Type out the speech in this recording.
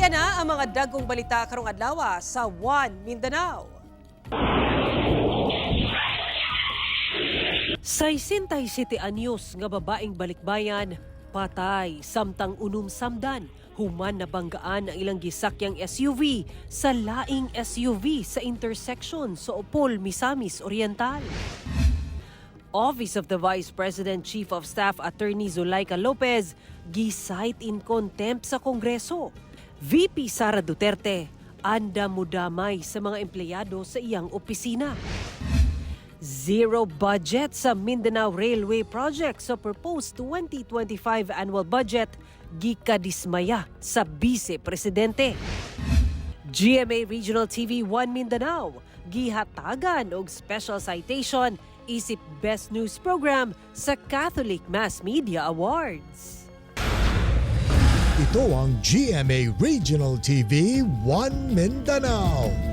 Ana ang mga dagkong balita karong adlaw sa One Mindanao. 67 anyos nga babaeng balikbayan patay samtang unom samdan human nabanggaan ang ilang gisakyang SUV sa laing SUV sa intersection sa Opol, Misamis Oriental. Office of the Vice President Chief of Staff Attorney Zuleika Lopez gi-cite in contempt sa Kongreso. VP Sara Duterte anda mudamay sa mga empleyado sa iyang opisina. Zero budget sa Mindanao Railway Project sa proposed 2025 annual budget, gikadismaya sa Vice Presidente. GMA Regional TV 1 Mindanao gihatagan og special citation isip Best News Program sa Catholic Mass Media Awards. Ito ang GMA Regional TV 1 Mindanao.